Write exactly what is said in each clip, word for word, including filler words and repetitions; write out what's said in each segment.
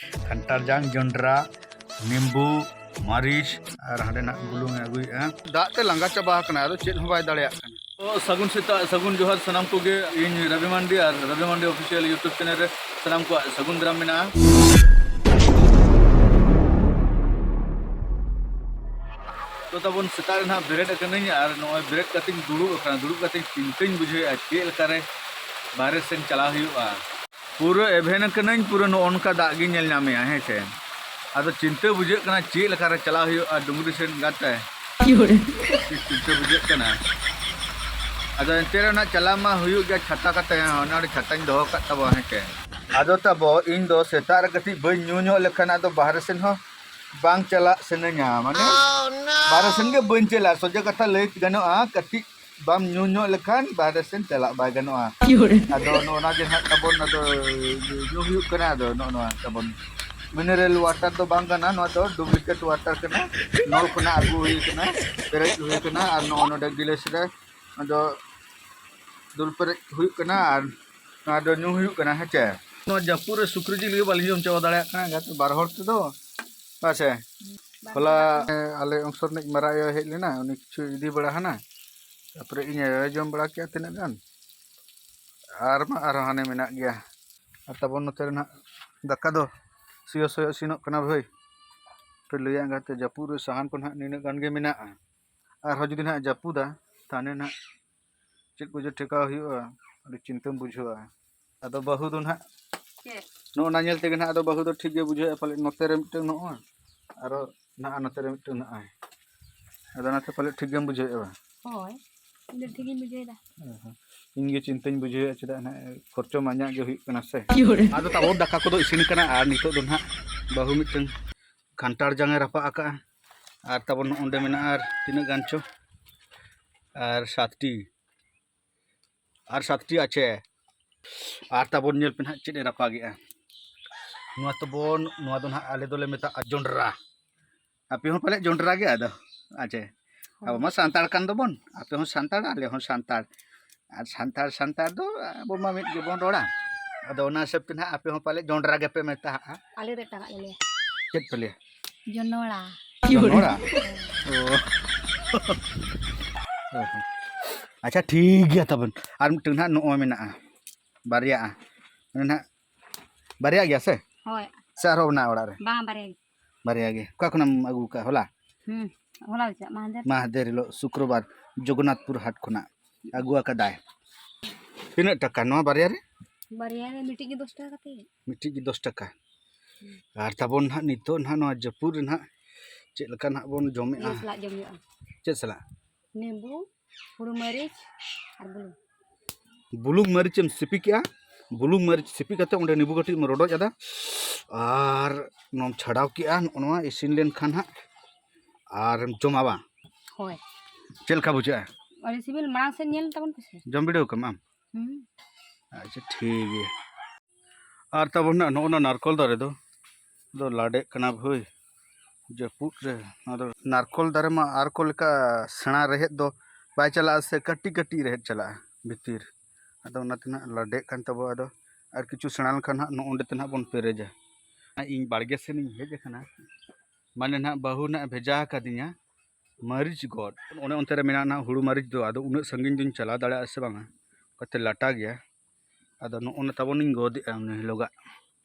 ᱠᱟᱱᱴᱷᱟᱲ ᱡᱟᱝ, ᱡᱚᱱᱰᱨᱟ, ᱱᱤᱢᱵᱩ, ᱢᱟᱹᱨᱤᱪ ᱟᱨ ᱦᱟᱸᱰᱮ ᱱᱟᱜ ᱵᱩᱞᱩᱝ ᱮ ᱟᱹᱜᱩᱭᱮᱫᱼᱟ᱾ ᱫᱟᱜ ᱛᱮ ᱞᱟᱸᱜᱟ ᱪᱟᱵᱟ ᱟᱠᱟᱱᱟ, ᱟᱫᱚ ᱪᱮᱫ ᱦᱚᱸ ᱵᱟᱭ ᱫᱟᱲᱮᱭᱟᱜ ᱠᱟᱱᱟ᱾ ᱛᱚ, ᱥᱟᱹᱜᱩᱱ ᱥᱮᱛᱟᱜ, ᱥᱟᱹᱜᱩᱱ ᱡᱚᱦᱟᱨ ᱥᱟᱱᱟᱢ ᱠᱚᱜᱮ᱾ ᱤᱧ ᱨᱚᱵᱤ ᱢᱟᱱᱰᱤ ᱟᱨ ᱨᱚᱵᱤ ᱢᱟᱱᱰᱤ ᱚᱯᱷᱤᱥᱤᱭᱟᱞ YouTube ᱪᱮᱱᱮᱞ ᱨᱮ ᱥᱟᱱᱟᱢ ᱠᱚᱣᱟᱜ ᱥᱟᱹᱜᱩᱱ ᱫᱟᱨᱟᱢ ᱢᱮᱱᱟᱜᱼᱟ᱾ ᱛᱚ, ᱛᱟᱵᱚᱱ ᱥᱮᱛᱟᱜ ᱨᱮ ᱱᱟᱦᱟᱜ ᱵᱮᱨᱮᱫ ᱟᱠᱟᱱᱟᱹᱧ ᱟᱨ ᱱᱚᱜᱼᱚᱭ ᱵᱮᱨᱮᱫ ᱠᱟᱛᱮᱧ ᱫᱩᱲᱩᱵ ᱟᱠᱟᱱᱟ᱾ ᱫᱩᱲᱩᱵ ᱠᱟᱛᱮᱧ ᱪᱤᱱᱛᱟᱹᱧ ᱵᱩᱡᱷᱟᱹᱣᱮᱫᱼᱟ ᱪᱮᱫ ᱞᱮᱠᱟᱨᱮ ᱵᱟᱦᱨᱮ ᱥᱮᱱ ᱪᱟᱞᱟᱣ ᱦᱩᱭᱩᱜᱼᱟ᱾ ᱯᱩᱨᱟᱹ ᱮᱵᱷᱮᱱ ᱟᱠᱟᱱᱟᱹᱧ, ᱯᱩᱨᱟᱹ ᱱᱚᱜᱼᱚ ᱱᱚᱝᱠᱟ ᱫᱟᱜ ᱜᱤᱧ ᱧᱮᱞ ᱧᱟᱢᱮᱜᱼᱟ, ᱦᱮᱸ ᱥᱮ᱾ ᱟᱫᱚ ᱪᱤᱱᱛᱟᱹ ᱵᱩᱡᱷᱟᱹᱜ ᱠᱟᱱᱟ ᱪᱮᱫ ᱞᱮᱠᱟᱨᱮ ᱪᱟᱞᱟᱣ ᱦᱩᱭᱩᱜᱼᱟ ᱰᱩᱝᱨᱤ ᱥᱮᱱ ᱜᱟᱛᱮ᱾ ᱪᱮᱫ ᱪᱤᱱᱛᱟᱹ ᱵᱩᱡᱷᱟᱹᱜ ᱠᱟᱱᱟ᱾ ᱟᱫᱚ ᱮᱱᱛᱮ ᱨᱮᱦᱚᱸ ᱱᱟᱜ ᱪᱟᱞᱟᱣ ᱢᱟ ᱦᱩᱭᱩᱜ ᱜᱮ ᱪᱷᱟᱛᱟ ᱠᱟᱛᱮ, ᱦᱚᱸ ᱱᱚᱰᱮ ᱪᱷᱟᱛᱟᱧ ᱫᱚᱦᱚ ᱠᱟᱜ ᱛᱟᱵᱚᱱᱟ, ᱦᱮᱸ ᱥᱮ᱾ ᱟᱫᱚ ᱛᱟᱵᱚ ᱤᱧ ᱫᱚ ᱥᱮᱛᱟᱜ ᱨᱮ ᱠᱟᱹᱴᱤᱡ ᱵᱟᱹᱧ ᱧᱩ ᱧᱚᱜ ᱞᱮᱠᱷᱟᱱ ᱟᱫᱚ ᱵᱟᱦᱨᱮ ᱥᱮᱱ ᱦᱚᱸ ᱵᱟᱝ ᱪᱟᱞᱟᱜ ᱥᱟᱱᱟᱧᱟ, ᱢᱟᱱᱮ ᱵᱟᱦᱨᱮ ᱥᱮᱱ ᱜᱮ ᱵᱟᱹᱧ ᱪᱟᱞᱟᱜᱼᱟ᱾ ᱥᱚᱡᱷᱮ ᱠᱟᱛᱷᱟ ᱞᱟᱹᱭ ᱜᱟᱱᱚᱜᱼᱟ, ᱠᱟᱹᱴᱤᱡ ᱵᱟᱢ ᱧᱩ ᱧᱚᱜ ᱞᱮᱠᱷᱟᱱ ᱵᱟᱦᱨᱮ ᱥᱮᱱ ᱪᱟᱞᱟᱜ ᱵᱟᱭ ᱜᱟᱱᱚᱜᱼᱟ᱾ ᱟᱫᱚ ᱱᱚᱜᱼᱚ ᱱᱟ ᱜᱮ ᱱᱟᱦᱟᱜ ᱛᱟᱵᱚᱱ, ᱟᱫᱚ ᱧᱩ ᱦᱩᱭᱩᱜ ᱠᱟᱱᱟ᱾ ᱟᱫᱚ ᱱᱚᱜᱼᱚ ᱱᱚᱣᱟ ᱛᱟᱵᱚᱱ ᱢᱤᱱᱟᱨᱮᱞ ᱣᱟᱴᱟᱨ ᱫᱚ ᱵᱟᱝ ᱠᱟᱱᱟ, ᱱᱚᱣᱟ ᱫᱚ ᱰᱩᱯᱞᱤᱠᱮᱴ ᱣᱟᱴᱟᱨ ᱠᱟᱱᱟ᱾ ᱱᱚᱞ ᱠᱷᱚᱱᱟᱜ ᱟᱹᱜᱩ ᱦᱩᱭ ᱠᱟᱱᱟ, ᱯᱮᱨᱮᱡ ᱦᱩᱭ ᱠᱟᱱᱟ ᱟᱨ ᱱᱚᱜᱼᱚ ᱱᱚᱰᱮ ᱜᱤᱞᱟᱹᱥ ᱨᱮ ᱟᱫᱚ ᱫᱩᱞ ᱯᱮᱨᱮᱡ ᱦᱩᱭᱩᱜ ᱠᱟᱱᱟ ᱟᱨ ᱱᱚᱣᱟ ᱫᱚ ᱧᱩ ᱦᱩᱭᱩᱜ ᱠᱟᱱᱟ, ᱦᱮᱸ ᱪᱮ᱾ ᱱᱚᱣᱟ ᱡᱟᱹᱯᱩᱫ ᱨᱮ ᱥᱩᱠᱨᱤ ᱡᱤᱞ ᱜᱮ ᱵᱟᱹᱞᱤᱧ ᱡᱚᱢ ᱪᱟᱵᱟ ᱫᱟᱲᱮᱭᱟᱜ ᱠᱟᱱᱟ, ᱮᱸᱜᱟᱛᱮ ᱵᱟᱨ ᱦᱚᱲ ᱛᱮᱫᱚ, ᱦᱮᱸ ᱥᱮ᱾ ᱦᱚᱞᱟ ᱟᱞᱮ ᱚᱝᱥᱚ ᱨᱤᱱᱤᱡ ᱢᱟᱨᱟᱝ ᱟᱭᱳ ᱦᱮᱡ ᱞᱮᱱᱟ, ᱩᱱᱤ ᱠᱤᱪᱷᱩ ᱤᱫᱤ ᱵᱟᱲᱟ ᱦᱟᱱᱟ, ᱛᱟᱨᱯᱚᱨᱮ ᱤᱧ ᱟᱭᱳᱭ ᱡᱚᱢ ᱵᱟᱲᱟ ᱠᱮᱜᱼᱟ ᱛᱤᱱᱟᱹᱜ ᱜᱟᱱ, ᱟᱨ ᱢᱟ ᱟᱨᱦᱚᱸ ᱦᱟᱱᱮ ᱢᱮᱱᱟᱜ ᱜᱮᱭᱟ᱾ ᱟᱨ ᱛᱟᱵᱚᱱ ᱱᱚᱛᱮ ᱨᱮ ᱱᱟᱦᱟᱜ ᱫᱟᱠᱟ ᱫᱚ ᱥᱤᱭᱚ ᱥᱚᱭᱚ ᱤᱥᱤᱱᱚᱜ ᱠᱟᱱᱟ ᱵᱷᱟᱹᱭ᱾ ᱯᱮ ᱞᱟᱹᱭᱟ ᱮᱸᱜᱟᱛᱮ ᱡᱟᱹᱯᱩᱫ ᱨᱮ ᱥᱟᱦᱟᱱ ᱠᱚ ᱱᱟᱦᱟᱜ ᱱᱤᱱᱟᱹᱜ ᱜᱟᱱ ᱜᱮ ᱢᱮᱱᱟᱜᱼᱟ, ᱟᱨᱦᱚᱸ ᱡᱩᱫᱤ ᱱᱟᱦᱟᱜ ᱡᱟᱹᱯᱩᱫᱟ ᱛᱟᱦᱞᱮ ᱱᱟᱦᱟᱜ ᱪᱮᱫ ᱠᱚ ᱡᱮ ᱴᱷᱮᱠᱟᱣ ᱦᱩᱭᱩᱜᱼᱟ, ᱟᱹᱰᱤ ᱪᱤᱱᱛᱟᱹᱢ ᱵᱩᱡᱷᱟᱹᱣᱟ᱾ ᱟᱫᱚ ᱵᱟᱹᱦᱩ ᱫᱚ ᱱᱟᱦᱟᱜ ᱪᱮᱫ? ᱱᱚᱜᱼᱚ ᱱᱟ ᱧᱮᱞ ᱛᱮᱜᱮ ᱱᱟᱦᱟᱜ ᱟᱫᱚ ᱵᱟᱹᱦᱩ ᱫᱚ ᱴᱷᱤᱠ ᱜᱮ ᱵᱩᱡᱷᱟᱹᱣᱮᱫᱼᱟ ᱯᱟᱞᱮᱫ, ᱱᱚᱛᱮ ᱨᱮ ᱢᱤᱫᱴᱟᱝ ᱱᱚᱜᱼᱚᱭ, ᱟᱨᱚ ᱱᱟᱦᱟᱜ ᱱᱚᱛᱮ ᱨᱮ ᱢᱤᱫᱴᱟᱝ ᱱᱚᱜᱼᱚᱭ᱾ ᱟᱫᱚ ᱚᱱᱟᱛᱮ ᱯᱟᱞᱮᱫ ᱴᱷᱤᱠ ᱜᱮᱢ ᱵᱩᱡᱷᱟᱹᱣᱮᱫᱼᱟ ᱵᱟᱝ? ᱦᱳᱭ, ᱤᱧ ᱫᱚ ᱴᱷᱤᱠ ᱤᱧ ᱵᱩᱡᱷᱟᱹᱣᱮᱫᱟ᱾ ᱦᱮᱸ, ᱦᱮᱸ᱾ ᱤᱧ ᱜᱮ ᱪᱤᱱᱛᱟᱹᱧ ᱵᱩᱡᱷᱟᱹᱣᱮᱫᱼᱟ ᱪᱮᱫᱟᱜ ᱱᱟᱦᱟᱜ ᱠᱷᱚᱨᱪᱚ ᱢᱟ ᱤᱧᱟᱹᱜ ᱜᱮ ᱦᱩᱭᱩᱜ ᱠᱟᱱᱟ ᱥᱮ᱾ ᱟᱫᱚ ᱛᱟᱵᱚ ᱫᱟᱠᱟ ᱠᱚᱫᱚ ᱤᱥᱤᱱ ᱠᱟᱱᱟ ᱟᱨ ᱱᱤᱛᱚᱜ ᱫᱚ ᱱᱟᱦᱟᱜ ᱵᱟᱹᱦᱩ ᱢᱤᱫᱴᱟᱝ ᱠᱟᱱᱴᱷᱟᱲ ᱡᱟᱝ ᱮ ᱨᱟᱯᱟᱜ ᱟᱠᱟᱜᱼᱟ᱾ ᱟᱨ ᱛᱟᱵᱚᱱ ᱱᱚᱜᱼᱚ ᱱᱚᱸᱰᱮ ᱢᱮᱱᱟᱜᱼᱟ ᱟᱨ ᱛᱤᱱᱟᱹᱜ ᱜᱟᱱ ᱪᱚ, ᱟᱨ ᱥᱟᱛᱴᱤ, ᱟᱨ ᱥᱟᱛᱴᱤ ᱟᱪᱷᱮ᱾ ᱟᱨ ᱛᱟᱵᱚᱱ ᱧᱮᱞ ᱯᱮ ᱱᱟᱦᱟᱜ ᱪᱮᱫ ᱮ ᱨᱟᱯᱟᱜᱮᱜᱼᱟ᱾ ᱱᱚᱣᱟ ᱛᱟᱵᱚᱱ, ᱱᱚᱣᱟ ᱫᱚ ᱱᱟᱦᱟᱜ ᱟᱞᱮ ᱫᱚᱞᱮ ᱢᱮᱛᱟᱜᱼᱟ ᱡᱚᱱᱰᱨᱟ᱾ ᱟᱯᱮ ᱦᱚᱸ ᱯᱟᱞᱮᱫ ᱡᱚᱱᱰᱨᱟ ᱜᱮ ᱟᱫᱚ? ᱟᱪᱷᱮ᱾ ᱟᱵᱚ ᱢᱟ ᱥᱟᱱᱛᱟᱲ ᱠᱟᱱ ᱫᱚᱵᱚᱱ, ᱟᱯᱮ ᱦᱚᱸ ᱥᱟᱱᱛᱟᱲ, ᱟᱞᱮ ᱦᱚᱸ ᱥᱟᱱᱛᱟᱲ᱾ ᱟᱨ ᱥᱟᱱᱛᱟᱲ, ᱥᱟᱱᱛᱟᱲ ᱫᱚ ᱟᱵᱚ ᱢᱟ ᱢᱤᱫ ᱜᱮᱵᱚᱱ ᱨᱚᱲᱟ᱾ ᱟᱫᱚ ᱚᱱᱟ ᱦᱤᱥᱟᱹᱵ ᱛᱮ ᱱᱟᱦᱟᱜ ᱟᱯᱮ ᱦᱚᱸ ᱯᱟᱞᱮ ᱡᱚᱱᱰᱨᱟ ᱜᱮᱯᱮ ᱢᱮᱛᱟᱜᱼᱟ᱾ ᱟᱞᱮ ᱫᱚ ᱮᱴᱟᱜᱟᱜ ᱞᱮ ᱞᱟᱹᱭᱟ᱾ ᱪᱮᱫ ᱯᱮ ᱞᱟᱹᱭᱟ? ᱡᱚᱱᱚᱲᱟ᱾ ᱡᱚᱱᱚᱲᱟ? ᱚ᱾ ᱟᱪᱪᱷᱟ, ᱴᱷᱤᱠ ᱜᱮᱭᱟ ᱛᱟᱵᱚᱱ᱾ ᱟᱨ ᱢᱤᱫᱴᱟᱝ ᱱᱟᱦᱟᱜ ᱱᱚᱜᱼᱚᱭ ᱢᱮᱱᱟᱜᱼᱟ, ᱵᱟᱨᱭᱟᱜᱼᱟ᱾ ᱚᱱᱟ ᱱᱟᱦᱟᱜ ᱵᱟᱨᱭᱟᱜ ᱜᱮᱭᱟ ᱥᱮ? ᱦᱳᱭ᱾ ᱥᱮ ᱟᱨᱦᱚᱸ ᱢᱮᱱᱟᱜᱼᱟ ᱚᱲᱟᱜ ᱨᱮ? ᱵᱟᱝ, ᱵᱟᱨᱭᱟ ᱜᱮ᱾ ᱵᱟᱨᱭᱟ ᱜᱮ᱾ ᱚᱠᱟ ᱠᱷᱚᱱᱮᱢ ᱟᱹᱜᱩ ᱠᱟᱜᱼᱟ? ᱦᱚᱞᱟ? ᱦᱩᱸ, ᱦᱚᱞᱟ ᱜᱮ ᱪᱟᱜ, ᱢᱟᱦᱫᱮᱨ᱾ ᱢᱟᱦᱫᱮᱨ ᱦᱤᱞᱳᱜ ᱥᱩᱠᱨᱚᱵᱟᱨ ᱡᱚᱜᱚᱱᱱᱟᱛᱷᱯᱩᱨ ᱦᱟᱴ ᱠᱷᱚᱱᱟᱜ ᱟᱹᱜᱩ ᱟᱠᱟᱫᱟᱭ᱾ ᱛᱤᱱᱟᱹᱜ ᱴᱟᱠᱟ ᱱᱚᱣᱟ ᱵᱟᱨᱭᱟ ᱨᱮ? ᱵᱟᱨᱭᱟ ᱨᱮ ᱢᱤᱫᱴᱤᱡ ᱜᱮ ᱫᱚᱥ ᱴᱟᱠᱟ ᱠᱟᱛᱮ᱾ ᱢᱤᱫᱴᱤᱡ ᱜᱮ ᱫᱚᱥ ᱴᱟᱠᱟ᱾ ᱦᱩᱸ᱾ ᱟᱨ ᱛᱟᱵᱚᱱ ᱱᱟᱦᱟᱜ ᱱᱤᱛᱚᱜ ᱱᱟᱦᱟᱜ ᱱᱚᱣᱟ ᱡᱟᱹᱯᱩᱫ ᱨᱮ ᱱᱟᱦᱟᱜ ᱪᱮᱫ ᱞᱮᱠᱟ ᱱᱟᱦᱟᱜ ᱵᱚᱱ ᱡᱚᱢᱮᱜᱼᱟ? ᱤᱭᱟᱹ ᱥᱟᱞᱟᱜ ᱡᱚᱢ ᱦᱩᱭᱩᱜᱼᱟ᱾ ᱪᱮᱫ ᱥᱟᱞᱟᱜ? ᱱᱮᱵᱩ, ᱦᱩᱲᱩ ᱢᱟᱹᱨᱤᱪ ᱟᱨ ᱵᱩᱞᱩᱝ᱾ ᱵᱩᱞᱩᱝ ᱢᱟᱹᱨᱤᱪ ᱮᱢ ᱥᱤᱯᱤ ᱠᱮᱜᱼᱟ, ᱵᱩᱞᱩᱝ ᱢᱟᱹᱨᱤᱪ ᱥᱤᱯᱤ ᱠᱟᱛᱮ ᱚᱸᱰᱮ ᱱᱤᱵᱩ ᱠᱟᱹᱴᱤᱡ ᱮᱢ ᱨᱚᱰᱚᱡ ᱟᱫᱟ, ᱟᱨ ᱱᱚᱣᱟᱢ ᱪᱷᱟᱰᱟᱣ ᱠᱮᱜᱼᱟ᱾ ᱱᱚᱜᱼᱚ ᱱᱚᱣᱟ ᱤᱥᱤᱱ ᱞᱮᱱᱠᱷᱟᱱ ᱦᱟᱸᱜ ᱟᱨᱮᱢ ᱡᱚᱢᱟ ᱵᱟᱝ? ᱦᱳᱭ᱾ ᱪᱮᱫ ᱞᱮᱠᱟ ᱵᱩᱡᱷᱟᱹᱜᱼᱟ? ᱟᱹᱰᱤ ᱥᱤᱵᱤᱞ, ᱢᱟᱲᱟᱝ ᱥᱮᱫ ᱧᱮᱞ ᱛᱟᱵᱚᱱ ᱯᱮᱥᱮ᱾ ᱡᱚᱢ ᱵᱤᱰᱟᱹᱣ ᱠᱟᱢ ᱟᱢ? ᱦᱩᱸ᱾ ᱟᱪᱪᱷᱟ, ᱴᱷᱤᱠ ᱜᱮᱭᱟ᱾ ᱟᱨ ᱛᱟᱵᱚᱱ ᱱᱟᱜ ᱱᱚᱜᱼᱚ ᱱᱟ ᱱᱟᱨᱠᱚᱞ ᱫᱟᱨᱮ ᱫᱚ, ᱫᱚ ᱞᱟᱰᱮᱜ ᱠᱟᱱᱟ ᱵᱷᱟᱹᱭ, ᱡᱟᱹᱯᱩᱫ ᱨᱮ᱾ ᱱᱚᱣᱟ ᱫᱚ ᱱᱟᱨᱠᱚᱞ ᱫᱟᱨᱮ ᱢᱟ ᱟᱨ ᱠᱚ ᱞᱮᱠᱟ ᱥᱮᱬᱟ ᱨᱮᱦᱮᱫ ᱫᱚ ᱵᱟᱭ ᱪᱟᱞᱟᱜᱼᱟ, ᱥᱮ ᱠᱟᱹᱴᱤᱡ ᱠᱟᱹᱴᱤᱡ ᱨᱮᱦᱮᱫ ᱪᱟᱞᱟᱜᱼᱟ ᱵᱷᱤᱛᱤᱨ᱾ ᱟᱫᱚ ᱚᱱᱟᱛᱮ ᱱᱟᱜ ᱞᱟᱰᱮᱜ ᱠᱟᱱ ᱛᱟᱵᱚ᱾ ᱟᱫᱚ ᱟᱨ ᱠᱤᱪᱷᱩ ᱥᱮᱬᱟ ᱞᱮᱱᱠᱷᱟᱱ ᱦᱟᱸᱜ ᱱᱚᱜᱼᱚ ᱱᱚᱸᱰᱮ ᱛᱮ ᱱᱟᱜ ᱵᱚᱱ ᱯᱮᱨᱮᱡᱟ᱾ ᱤᱧ ᱵᱟᱲᱜᱮ ᱥᱮᱱ ᱤᱧ ᱦᱮᱡ ᱟᱠᱟᱱᱟ, ᱢᱟᱱᱮ ᱱᱟᱜ ᱵᱟᱹᱦᱩ ᱱᱟᱜ ᱵᱷᱮᱡᱟ ᱟᱠᱟᱫᱤᱧᱟ ᱢᱟᱹᱨᱤᱪ ᱜᱚᱫ᱾ ᱚᱱᱮ ᱚᱱᱛᱮ ᱨᱮ ᱢᱮᱱᱟᱜᱼᱟ ᱱᱟᱜ ᱦᱩᱲᱩ ᱢᱟᱹᱨᱤᱪ ᱫᱚ, ᱟᱫᱚ ᱩᱱᱟᱹᱜ ᱥᱟᱺᱜᱤᱧ ᱫᱚᱧ ᱪᱟᱞᱟᱣ ᱫᱟᱲᱮᱭᱟᱜᱼᱟ ᱥᱮ ᱵᱟᱝᱟ, ᱚᱱᱠᱟᱛᱮ ᱞᱟᱴᱟ ᱜᱮᱭᱟ᱾ ᱟᱫᱚ ᱱᱚᱜᱼᱚ ᱱᱟ ᱛᱟᱵᱚᱱᱤᱧ ᱜᱚᱫᱮᱜᱼᱟ ᱩᱱᱤ ᱦᱤᱞᱳᱜᱟᱜ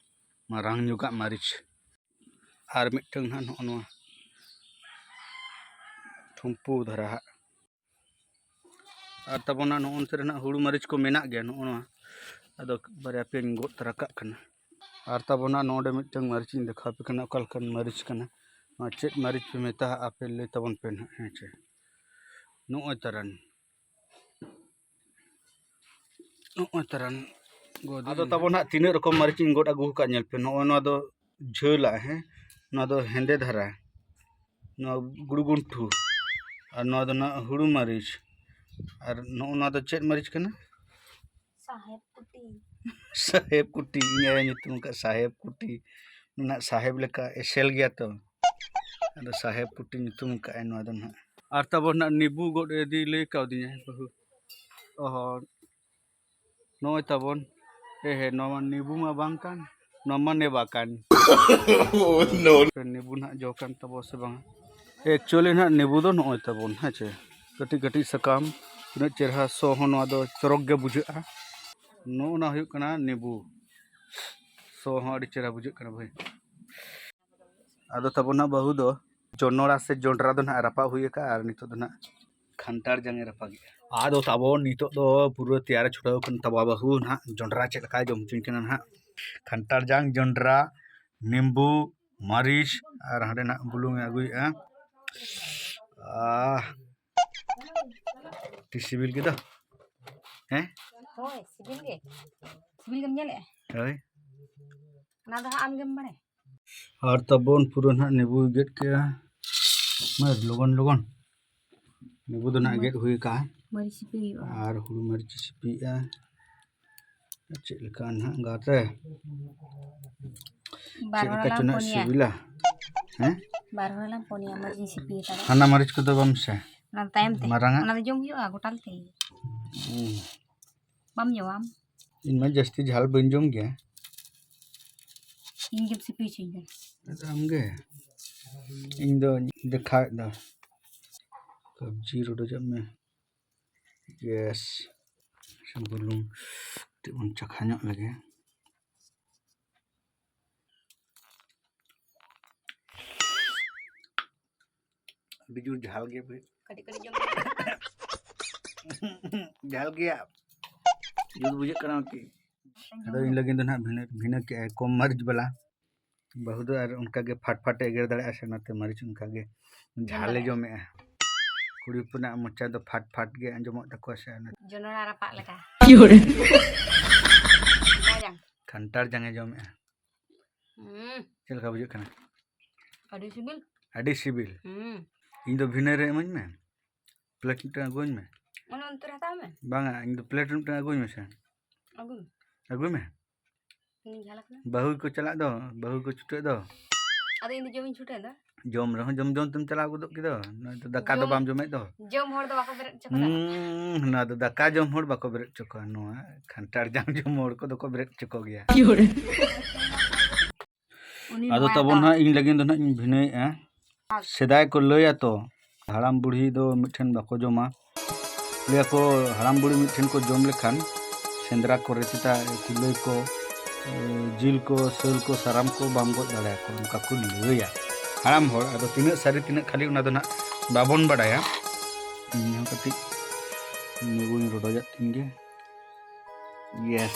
ᱢᱟᱨᱟᱝ ᱧᱚᱜᱟᱜ ᱢᱟᱹᱨᱤᱪ᱾ ᱟᱨ ᱢᱤᱫᱴᱟᱝ ᱱᱟᱦᱟᱜ ᱱᱚᱜᱼᱚ ᱱᱚᱣᱟ ᱴᱷᱩᱢᱯᱩ ᱫᱷᱟᱨᱟ ᱦᱟᱸᱜ᱾ ᱟᱨ ᱛᱟᱵᱚᱱ ᱱᱟᱜ ᱱᱚᱜᱼᱚ ᱱᱚᱛᱮ ᱨᱮ ᱱᱟᱜ ᱦᱩᱲᱩ ᱢᱟᱹᱨᱤᱪ ᱠᱚ ᱢᱮᱱᱟᱜ ᱜᱮᱭᱟ, ᱱᱚᱜᱼᱚ ᱱᱚᱣᱟ᱾ ᱟᱫᱚ ᱵᱟᱨᱭᱟ ᱯᱮᱭᱟᱧ ᱜᱚᱫ ᱛᱟᱨᱟ ᱠᱟᱜ ᱠᱟᱱᱟ᱾ ᱟᱨ ᱛᱟᱵᱚᱱ ᱱᱟᱜ ᱱᱚᱰᱮ ᱢᱤᱫᱴᱟᱝ ᱢᱟᱹᱨᱤᱪ ᱤᱧ ᱫᱮᱠᱷᱟᱣ ᱟᱯᱮ ᱠᱟᱱᱟ, ᱚᱠᱟ ᱞᱮᱠᱟᱱ ᱢᱟᱹᱨᱤᱪ ᱠᱟᱱᱟ᱾ ᱱᱚᱣᱟ ᱪᱮᱫ ᱢᱟᱹᱨᱤᱪ ᱯᱮ ᱢᱮᱛᱟᱜᱼᱟ ᱟᱯᱮ, ᱞᱟᱹᱭ ᱛᱟᱵᱚᱱ ᱯᱮ ᱱᱟᱦᱟᱜ, ᱦᱮᱸ ᱪᱮ? ᱱᱚᱜᱼᱚᱭ ᱛᱟᱨᱟᱱ, ᱱᱚᱜᱼᱚᱭ ᱛᱟᱨᱟᱱ ᱜᱚᱫ ᱟᱫᱚ ᱮᱱᱟ᱾ ᱛᱟᱵᱚᱱ ᱱᱟᱜ ᱛᱤᱱᱟᱹᱜ ᱨᱚᱠᱚᱢ ᱢᱟᱹᱨᱤᱪ ᱤᱧ ᱜᱚᱫ ᱟᱹᱜᱩ ᱟᱠᱟᱫ, ᱧᱮᱞ ᱯᱮ᱾ ᱱᱚᱜᱼᱚᱭ ᱱᱚᱣᱟ ᱫᱚ ᱡᱷᱟᱹᱞᱟᱜ, ᱦᱮᱸ, ᱱᱚᱣᱟ ᱫᱚ ᱦᱮᱸᱫᱮ ᱫᱷᱟᱨᱟ, ᱱᱚᱣᱟ ᱜᱩᱲᱜᱩᱱᱴᱷᱩ, ᱟᱨ ᱱᱚᱣᱟ ᱫᱚ ᱱᱟᱜ ᱦᱩᱲᱩ ᱢᱟᱹᱨᱤᱪ, ᱟᱨ ᱱᱚᱜᱼᱚ ᱱᱚᱣᱟ ᱫᱚ ᱪᱮᱫ ᱢᱟᱹᱨᱤᱪ ᱠᱟᱱᱟ? ᱥᱟᱦᱮᱵ ᱠᱩᱴᱤ᱾ ᱥᱟᱦᱮᱵ ᱠᱩᱴᱤ, ᱤᱧ ᱟᱭᱳ ᱧᱩᱛᱩᱢ ᱟᱠᱟᱫ ᱥᱟᱦᱮᱵ ᱠᱩᱴᱤ᱾ ᱱᱟᱜ ᱥᱟᱦᱮᱵ ᱞᱮᱠᱟ ᱮᱥᱮᱞ ᱜᱮᱭᱟ ᱛᱚ, ᱟᱫᱚ ᱥᱟᱦᱮᱵ ᱠᱩᱴᱤ ᱧᱩᱛᱩᱢ ᱟᱠᱟᱫ ᱟᱭ ᱱᱚᱣᱟ ᱫᱚ ᱱᱟᱜ᱾ ᱟᱨ ᱛᱟᱵᱚᱱ ᱱᱟᱜ ᱱᱤᱵᱩ ᱜᱚᱫ ᱤᱫᱤ ᱞᱟᱹᱭ ᱠᱟᱣᱫᱤᱧᱟᱭ ᱵᱟᱹᱦᱩ᱾ ᱚ ᱦᱚᱸ, ᱱᱚᱜᱼᱚᱭ ᱛᱟᱵᱚᱱ ᱮ ᱦᱮ, ᱱᱚᱣᱟ ᱢᱟ ᱱᱤᱵᱩ ᱢᱟ ᱵᱟᱝ ᱠᱟᱱ, ᱱᱚᱣᱟ ᱢᱟ ᱱᱮᱵᱟ ᱠᱟᱱ᱾ ᱱᱤᱵᱩ ᱱᱟᱦᱟᱜ ᱡᱚ ᱠᱟᱱ ᱛᱟᱵᱚ ᱥᱮ ᱵᱟᱝ? Actually ᱱᱟᱦᱟᱜ ᱱᱤᱵᱩ ᱫᱚ ᱱᱚᱜᱼᱚᱭ ᱛᱟᱵᱚᱱ, ᱦᱮᱸ ᱪᱮ? ᱠᱟᱹᱴᱤᱡ ᱠᱟᱹᱴᱤᱡ ᱥᱟᱠᱟᱢ, ᱛᱤᱱᱟᱹᱜ ᱪᱮᱨᱦᱟ ᱥᱚ ᱦᱚᱸ, ᱱᱚᱣᱟ ᱫᱚ ᱪᱚᱨᱚᱠ ᱜᱮ ᱵᱩᱡᱷᱟᱹᱜᱼᱟ᱾ ᱱᱚᱜᱼᱚ ᱱᱟ ᱦᱩᱭᱩᱜ ᱠᱟᱱᱟ ᱱᱤᱵᱩ, ᱥᱚ ᱦᱚᱸ ᱟᱹᱰᱤ ᱪᱮᱨᱦᱟ ᱵᱩᱡᱷᱟᱹᱜ ᱠᱟᱱᱟ ᱵᱷᱟᱹᱭ᱾ ᱟᱫᱚ ᱛᱟᱵᱚᱱ ᱱᱟᱦᱟᱜ ᱵᱟᱹᱦᱩ ᱫᱚ ᱡᱚᱱᱚᱲᱟ ᱥᱮ ᱡᱚᱱᱰᱨᱟ ᱫᱚ ᱱᱟᱦᱟᱜ ᱨᱟᱯᱟᱜ ᱦᱩᱭ ᱟᱠᱟᱫᱼᱟ, ᱟᱨ ᱱᱤᱛᱚᱜ ᱫᱚ ᱱᱟᱦᱟᱜ ᱠᱷᱟᱱᱴᱟᱲ ᱡᱟᱝ ᱮ ᱨᱟᱯᱟᱜᱮᱜᱼᱟ᱾ ᱟᱫᱚ ᱛᱟᱵᱚᱱ ᱱᱤᱛᱚᱜ ᱫᱚ ᱯᱩᱨᱟᱹ ᱛᱮᱭᱟᱨ ᱪᱷᱩᱴᱟᱹᱣ ᱠᱟᱱ ᱛᱟᱵᱚᱱᱟ ᱵᱟᱹᱦᱩ ᱱᱟᱦᱟᱜ, ᱡᱚᱱᱰᱨᱟ ᱪᱮᱫ ᱞᱮᱠᱟᱭ ᱡᱚᱢ ᱦᱚᱪᱚᱧ ᱠᱟᱱᱟ ᱱᱟᱦᱟᱜ᱾ ᱠᱷᱟᱱᱴᱟᱲ ᱡᱟᱝ, ᱡᱚᱱᱰᱨᱟ, ᱱᱤᱢᱵᱩ, ᱢᱟᱹᱨᱤᱪ, ᱟᱨ ᱦᱟᱸᱰᱮ ᱱᱟᱦᱟᱜ ᱵᱩᱞᱩᱝ ᱮ ᱟᱹᱜᱩᱭᱮᱫᱼᱟ᱾ ᱟᱦ, ᱟᱹᱰᱤ ᱥᱤᱵᱤᱞ ᱠᱮᱫᱟ᱾ ᱦᱮᱸ? ᱦᱳᱭ, ᱥᱤᱵᱤᱞ ᱜᱮ᱾ ᱥᱤᱵᱤᱞ ᱜᱮᱢ ᱧᱮᱞᱮᱜᱼᱟ? ᱦᱳᱭ᱾ ᱚᱱᱟ ᱫᱚ ᱦᱟᱸᱜ ᱟᱢ ᱜᱮᱢ ᱵᱟᱲᱟᱭᱟ᱾ ᱟᱨ ᱛᱟᱵᱚᱱ ᱯᱩᱨᱟᱹ ᱱᱟᱦᱟᱜ ᱱᱤᱵᱩᱭ ᱜᱮᱫ ᱠᱮᱜᱼᱟ᱾ ᱢᱟᱹᱨ ᱞᱚᱜᱚᱱ ᱞᱚᱜᱚᱱ᱾ ᱱᱤᱵᱩ ᱫᱚ ᱱᱟᱦᱟᱜ ᱜᱮᱫ ᱦᱩᱭ ᱠᱟᱜᱼᱟ᱾ ᱢᱟᱹᱨᱤᱪ ᱥᱤᱯᱤ ᱦᱩᱭᱩᱜᱼᱟ᱾ ᱟᱨ ᱦᱩᱲᱩ ᱢᱟᱹᱨᱤᱪ ᱥᱤᱯᱤᱭᱮᱜᱼᱟ᱾ ᱪᱮᱫ ᱞᱮᱠᱟ ᱱᱟᱦᱟᱜ ᱜᱟᱛᱮ? ᱵᱟᱨ ᱪᱮᱫ ᱦᱚᱲ ᱞᱮᱠᱟ ᱞᱟᱝ ᱪᱚ ᱱᱟᱦᱟᱜ ᱯᱚᱱᱭᱟ᱾ ᱥᱤᱵᱤᱞᱟ? ᱦᱮᱸ? ᱵᱟᱨ ᱦᱚᱲ ᱞᱟᱝ ᱯᱚᱱᱭᱟ, ᱢᱟᱹᱨᱤᱪ ᱤᱧ ᱥᱤᱯᱤ ᱦᱟᱛᱟᱲᱟ᱾ ᱦᱟᱱᱟ ᱢᱟᱹᱨᱤᱪ ᱠᱚᱫᱚ ᱵᱟᱢ ᱥᱮ? ᱚᱱᱟ ᱛᱟᱭᱚᱢ ᱛᱮ᱾ ᱢᱟᱨᱟᱝᱟᱜ? ᱚᱱᱟ ᱫᱚ ᱡᱚᱢ ᱦᱩᱭᱩᱜᱼᱟ ᱜᱚᱴᱟᱞ ᱛᱮ᱾ ᱦᱩᱸ᱾ ᱵᱟᱢ ᱡᱚᱢᱟᱢ? ᱤᱧ ᱢᱟ ᱡᱟᱹᱥᱛᱤ ᱡᱷᱟᱞ ᱵᱟᱹᱧ ᱡᱚᱢ ᱜᱮᱭᱟ᱾ ᱤᱧ ᱜᱮᱢ ᱥᱤᱯᱤ ᱦᱚᱪᱚᱧ ᱠᱟᱱᱟ᱾ ᱟᱫᱚ ᱟᱢᱜᱮ᱾ ᱤᱧ ᱫᱚ ᱫᱮᱠᱷᱟᱣᱮᱫ ᱫᱚ᱾ ᱠᱟᱵᱡᱤ ᱨᱚᱰᱚᱡᱟᱜ ᱢᱮ᱾ Yes᱾ ᱵᱩᱞᱩᱝ ᱠᱟᱹᱴᱤᱡ ᱵᱚᱱ ᱪᱟᱠᱷᱟ ᱧᱚᱜ ᱞᱮᱜᱮ᱾ ᱟᱹᱰᱤ ᱡᱳᱨ ᱡᱷᱟᱞ ᱜᱮᱭᱟ ᱵᱷᱟᱹᱭ᱾ ᱠᱟᱹᱴᱤᱡ ᱠᱟᱹᱴᱤᱡ ᱡᱚᱢ ᱢᱮ᱾ ᱡᱷᱟᱞ ᱜᱮᱭᱟ᱾ ᱡᱩᱛ ᱵᱩᱡᱷᱟᱹᱜ ᱠᱟᱱᱟ ᱟᱨᱠᱤ᱾ ᱟᱫᱚ ᱤᱧ ᱞᱟᱹᱜᱤᱫ ᱫᱚ ᱱᱟᱦᱟᱜ ᱵᱷᱤᱱᱟᱹ, ᱵᱷᱤᱱᱟᱹ ᱠᱮᱜᱼᱟᱭ, ᱠᱚᱢ ᱢᱟᱹᱨᱤᱪ ᱵᱟᱞᱟ᱾ ᱵᱟᱹᱦᱩ ᱫᱚ ᱟᱨ ᱚᱱᱠᱟ ᱜᱮ ᱯᱷᱟᱴ ᱯᱷᱟᱴ ᱮ ᱮᱜᱮᱨ ᱫᱟᱲᱮᱭᱟᱜᱼᱟ ᱥᱮ, ᱚᱱᱟᱛᱮ ᱢᱟᱹᱨᱤᱪ ᱚᱱᱠᱟ ᱜᱮ ᱡᱷᱟᱞ ᱮ ᱡᱚᱢᱮᱜᱼᱟ᱾ ᱠᱩᱲᱤ ᱦᱚᱯᱚᱱᱟᱜ ᱢᱚᱪᱟ ᱫᱚ ᱯᱷᱟᱴ ᱯᱷᱟᱴ ᱜᱮ ᱟᱸᱡᱚᱢᱚᱜ ᱛᱟᱠᱚᱣᱟ ᱥᱮ, ᱚᱱᱟ ᱡᱚᱱᱚᱲᱟ ᱨᱟᱯᱟᱜ ᱞᱮᱠᱟ᱾ ᱠᱤ ᱦᱚᱲ? ᱠᱷᱟᱱᱴᱟᱲ ᱡᱟᱝ᱾ ᱠᱷᱟᱱᱴᱟᱲ ᱡᱟᱝ ᱮ ᱡᱚᱢᱮᱜᱼᱟ᱾ ᱦᱩᱸ᱾ ᱪᱮᱫ ᱞᱮᱠᱟ ᱵᱩᱡᱷᱟᱹᱜ ᱠᱟᱱᱟ? ᱟᱹᱰᱤ ᱥᱤᱵᱤᱞ᱾ ᱟᱹᱰᱤ ᱥᱤᱵᱤᱞ᱾ ᱦᱩᱸ᱾ ᱤᱧ ᱫᱚ ᱵᱷᱤᱱᱟᱹ ᱨᱮ ᱤᱢᱟᱹᱧ ᱢᱮ᱾ ᱯᱞᱮᱴ ᱢᱤᱫᱴᱟᱝ ᱟᱹᱜᱩᱧ ᱢᱮ᱾ ᱚᱱᱮ ᱚᱱᱛᱮ ᱨᱮ ᱦᱟᱛᱟᱣ ᱢᱮ᱾ ᱵᱟᱝᱟ, ᱤᱧ ᱫᱚ ᱯᱞᱮᱴ ᱢᱤᱫᱴᱟᱝ ᱟᱹᱜᱩᱧ ᱢᱮᱥᱮ᱾ ᱟᱹᱜᱩ ᱢᱮ᱾ ᱟᱹᱜᱩᱭ ᱢᱮ᱾ ᱤᱧ ᱡᱷᱟᱞ ᱟᱠᱟᱱᱟ᱾ ᱵᱟᱹᱦᱩ ᱠᱚ ᱪᱟᱞᱟᱜ ᱫᱚ, ᱵᱟᱹᱦᱩ ᱠᱚ ᱪᱷᱩᱴᱟᱹᱜ ᱫᱚ᱾ ᱟᱫᱚ ᱤᱧ ᱫᱚ ᱡᱚᱢᱤᱧ ᱪᱷᱩᱴᱟᱹᱣ ᱮᱱᱟ᱾ ᱡᱚᱢ ᱨᱮᱦᱚᱸ ᱡᱚᱢ ᱡᱚᱢ ᱛᱮᱢ ᱪᱟᱞᱟᱣ ᱜᱚᱫᱚᱜ ᱠᱮᱫᱟ᱾ ᱱᱚᱣᱟ ᱫᱚ ᱫᱟᱠᱟ ᱫᱚ ᱡᱚᱢ ᱵᱟᱢ ᱡᱚᱢᱮᱫ ᱫᱚ᱾ ᱡᱚᱢ ᱦᱚᱲ ᱫᱚ ᱵᱟᱠᱚ ᱵᱮᱨᱮᱫ ᱦᱚᱪᱚ ᱠᱚᱣᱟ᱾ ᱦᱩᱸ, ᱱᱚᱣᱟ ᱫᱚ ᱫᱟᱠᱟ ᱡᱚᱢ ᱦᱚᱲ ᱵᱟᱠᱚ ᱵᱮᱨᱮᱫ ᱦᱚᱪᱚ ᱠᱚᱣᱟ᱾ ᱱᱚᱣᱟ ᱠᱷᱟᱱᱴᱟᱲ ᱡᱟᱝ ᱡᱚᱢ ᱦᱚᱲ ᱠᱚᱫᱚ ᱠᱚ ᱵᱮᱨᱮᱫ ᱦᱚᱪᱚ ᱠᱚ ᱜᱮᱭᱟ᱾ ᱩᱱᱤ ᱟᱫᱚ ᱱᱚᱣᱟ ᱛᱟᱵᱚᱱ ᱫᱚ ᱦᱟᱸᱜ ᱤᱧ ᱞᱟᱹᱜᱤᱫ ᱫᱚ ᱦᱟᱸᱜ ᱤᱧ ᱵᱷᱤᱱᱟᱹᱭᱮᱫᱼᱟ᱾ ᱥᱮᱫᱟᱭ ᱠᱚ ᱞᱟᱹᱭᱟ ᱛᱚ, ᱦᱟᱲᱟᱢ ᱵᱩᱲᱦᱤ ᱫᱚ ᱢᱤᱫᱴᱷᱮᱱ ᱵᱟᱠᱚ ᱡᱚᱢᱟ᱾ ᱞᱟᱹᱭᱟ ᱠᱚ, ᱦᱟᱲᱟᱢ ᱵᱩᱲᱦᱤ ᱢᱤᱫᱴᱷᱮᱱ ᱠᱚ ᱡᱚᱢ ᱞᱮᱠᱷᱟᱱ ᱥᱮᱸᱫᱽᱨᱟ ᱠᱚᱨᱮ ᱪᱮᱛᱟ ᱠᱩᱞᱟᱹᱭ ᱠᱚ, ᱮ, ᱡᱤᱞ ᱠᱚ, ᱥᱟᱹᱞ ᱠᱚ, ᱥᱟᱨᱟᱢ ᱠᱚ ᱵᱟᱢ ᱜᱚᱡ ᱫᱟᱲᱮᱭᱟᱠᱚᱣᱟ, ᱚᱱᱠᱟ ᱠᱚ ᱞᱟᱹᱭᱟ ᱦᱟᱲᱟᱢ ᱦᱚᱲ᱾ ᱟᱫᱚ ᱛᱤᱱᱟᱹᱜ ᱥᱟᱹᱨᱤ ᱛᱤᱱᱟᱹᱜ ᱠᱷᱟᱹᱞᱤ ᱚᱱᱟ ᱫᱚ ᱱᱟᱜ ᱵᱟᱵᱚᱱ ᱵᱟᱰᱟᱭᱟ᱾ ᱤᱧ ᱦᱚᱸ ᱠᱟᱹᱴᱤᱡ ᱱᱤᱵᱩᱧ ᱨᱚᱰᱚᱡᱟᱜ ᱛᱤᱧ ᱜᱮ᱾ ᱭᱮᱥ᱾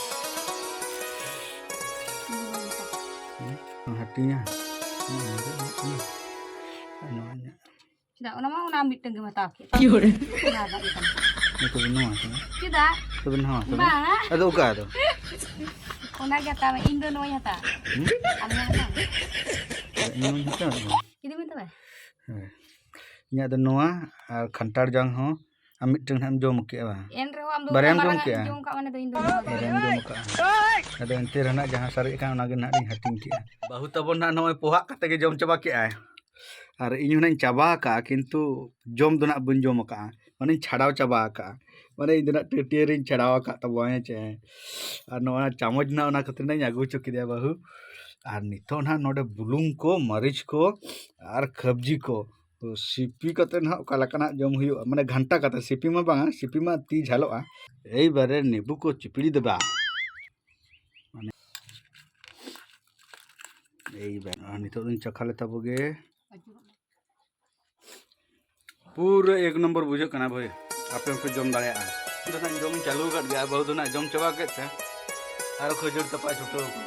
ᱦᱟᱹᱴᱤᱧᱟ᱾ ᱱᱚᱣᱟ ᱤᱧᱟᱹᱜ᱾ ᱪᱮᱫᱟᱜ? ᱚᱱᱟ ᱢᱟ ᱚᱱᱟ ᱢᱤᱫᱴᱟᱝ ᱜᱮᱢ ᱦᱟᱛᱟᱣ ᱠᱮᱫ᱾ ᱚᱱᱟ ᱨᱮᱱᱟᱜ ᱜᱮ ᱠᱟᱱᱟ᱾ ᱱᱤᱛᱚᱜ ᱫᱚ ᱱᱚᱣᱟ ᱠᱟᱱᱟ᱾ ᱪᱮᱫᱟᱜ? ᱛᱚᱵᱮ ᱱᱟᱣᱟ ᱠᱟᱱᱟ᱾ ᱵᱟᱝᱟ᱾ ᱟᱫᱚ ᱚᱠᱟ ᱫᱚ? ᱚᱱᱟ ᱜᱮ ᱦᱟᱛᱟᱣ ᱢᱮ, ᱤᱧ ᱫᱚ ᱱᱚᱣᱟᱧ ᱦᱟᱛᱟᱣᱟ᱾ ᱦᱩᱸ? ᱟᱢ ᱦᱚᱸ ᱦᱟᱛᱟᱣ ᱢᱮ᱾ ᱤᱧ ᱦᱚᱸᱧ ᱦᱟᱛᱟᱣᱟ᱾ ᱤᱫᱤ ᱢᱮ ᱛᱚᱵᱮ᱾ ᱦᱳᱭ᱾ ᱤᱧᱟᱹᱜ ᱫᱚ ᱱᱚᱣᱟ ᱟᱨ ᱠᱷᱟᱱᱴᱟᱲ ᱡᱟᱝ ᱦᱚᱸ ᱟᱨ ᱢᱤᱫᱴᱟᱝ ᱦᱟᱸᱜ ᱮᱢ ᱡᱚᱢ ᱠᱮᱜᱼᱟ ᱵᱟᱝ? ᱮᱱ ᱨᱮᱦᱚᱸ ᱟᱢ ᱫᱚ ᱵᱟᱨᱭᱟᱢ ᱚᱱᱟ ᱡᱚᱢ ᱢᱟᱨᱟᱝ ᱠᱮᱜᱼᱟ? ᱡᱚᱢ ᱠᱟᱜ ᱢᱟᱱᱮ ᱫᱚ ᱤᱧ ᱫᱚ ᱱᱚᱣᱟ ᱜᱮ᱾ ᱵᱟᱨᱭᱟᱢ ᱡᱚᱢ ᱠᱟᱜᱼᱟ᱾ ᱟᱫᱚ ᱮᱱᱛᱮ ᱨᱮᱦᱚᱸ ᱱᱟᱜ ᱡᱟᱦᱟᱸ ᱥᱟᱨᱮᱡ ᱟᱠᱟᱱ ᱚᱱᱟ ᱜᱮ ᱱᱟᱜ ᱞᱤᱧ ᱦᱟᱹᱴᱤᱧ ᱠᱮᱜᱼᱟ᱾ ᱵᱟᱹᱦᱩ ᱛᱟᱵᱚᱱ ᱱᱟᱜ ᱱᱚᱜᱼᱚᱭ ᱯᱚᱦᱟᱜ ᱠᱟᱛᱮ ᱜᱮ ᱡᱚᱢ ᱪᱟᱵᱟ ᱠᱮᱜᱼᱟᱭ᱾ ᱟᱨ ᱤᱧ ᱦᱚᱸ ᱱᱟᱜ ᱤᱧ ᱪᱟᱵᱟ ᱟᱠᱟᱜᱼᱟ, ᱠᱤᱱᱛᱩ ᱡᱚᱢ ᱫᱚ ᱱᱟᱜ ᱵᱟᱹᱧ ᱡᱚᱢ ᱟᱠᱟᱜᱼᱟ, ᱢᱟᱱᱮᱧ ᱪᱷᱟᱰᱟᱣ ᱪᱟᱵᱟ ᱟᱠᱟᱜᱼᱟ᱾ ᱢᱟᱱᱮ ᱤᱧ ᱫᱚ ᱱᱟᱜ ᱴᱟᱹᱴᱭᱟᱹᱨᱤᱧ ᱪᱷᱟᱲᱟᱣ ᱟᱠᱟᱫ ᱛᱟᱵᱚᱣᱟ, ᱦᱮᱸ ᱪᱮ? ᱟᱨ ᱱᱚᱣᱟ ᱪᱟᱢᱚᱪ ᱱᱟᱜ ᱚᱱᱟ ᱠᱷᱟᱹᱛᱤᱨ ᱱᱟᱜ ᱤᱧ ᱟᱹᱜᱩ ᱦᱚᱪᱚ ᱠᱮᱫᱮᱭᱟ ᱵᱟᱹᱦᱩ᱾ ᱟᱨ ᱱᱤᱛᱚᱜ ᱱᱟᱜ ᱱᱚᱰᱮ ᱵᱩᱞᱩᱝ ᱠᱚ, ᱢᱟᱹᱨᱤᱪ ᱠᱚ ᱟᱨ ᱠᱷᱟᱹᱵᱽᱡᱤ ᱠᱚ ᱛᱚ ᱥᱤᱯᱤ ᱠᱟᱛᱮ ᱱᱟᱦᱟᱜ ᱚᱠᱟ ᱞᱮᱠᱟᱱᱟᱜ ᱡᱚᱢ ᱦᱩᱭᱩᱜᱼᱟ, ᱢᱟᱱᱮ ᱜᱷᱟᱱᱴᱟ ᱠᱟᱛᱮ, ᱥᱤᱯᱤ ᱢᱟ ᱵᱟᱝᱟ, ᱥᱤᱯᱤ ᱢᱟ ᱛᱤ ᱡᱷᱟᱞᱚᱜᱼᱟ᱾ ᱮᱭᱵᱟᱨᱮ ᱱᱤᱵᱩ ᱠᱚ ᱪᱤᱯᱤᱲᱤ ᱫᱮᱵᱟ᱾ ᱢᱟᱱᱮ ᱮᱭᱵᱟᱨ, ᱟᱨ ᱱᱤᱛᱚᱜ ᱫᱚᱧ ᱪᱟᱠᱷᱟ ᱞᱮ ᱛᱟᱵᱚ ᱜᱮ᱾ ᱯᱩᱨᱟᱹ ᱮᱠ ᱱᱚᱢᱵᱚᱨ ᱵᱩᱡᱷᱟᱹᱜ ᱠᱟᱱᱟ ᱵᱷᱟᱹᱭ, ᱟᱯᱮ ᱦᱚᱸᱯᱮ ᱡᱚᱢ ᱫᱟᱲᱮᱭᱟᱜᱼᱟ᱾ ᱤᱧ ᱫᱚ ᱱᱟᱜ ᱡᱚᱢ ᱤᱧ ᱪᱟᱹᱞᱩ ᱟᱠᱟᱫ ᱜᱮᱭᱟ, ᱵᱟᱹᱦᱩ ᱫᱚ ᱱᱟᱜ ᱡᱚᱢ ᱪᱟᱵᱟ ᱠᱮᱫ ᱛᱮ ᱟᱨᱚ ᱠᱷᱟᱹᱡᱟᱹᱲ ᱛᱟᱯᱟᱜ ᱪᱷᱩᱴᱟᱹᱣ ᱠᱟᱱᱟ᱾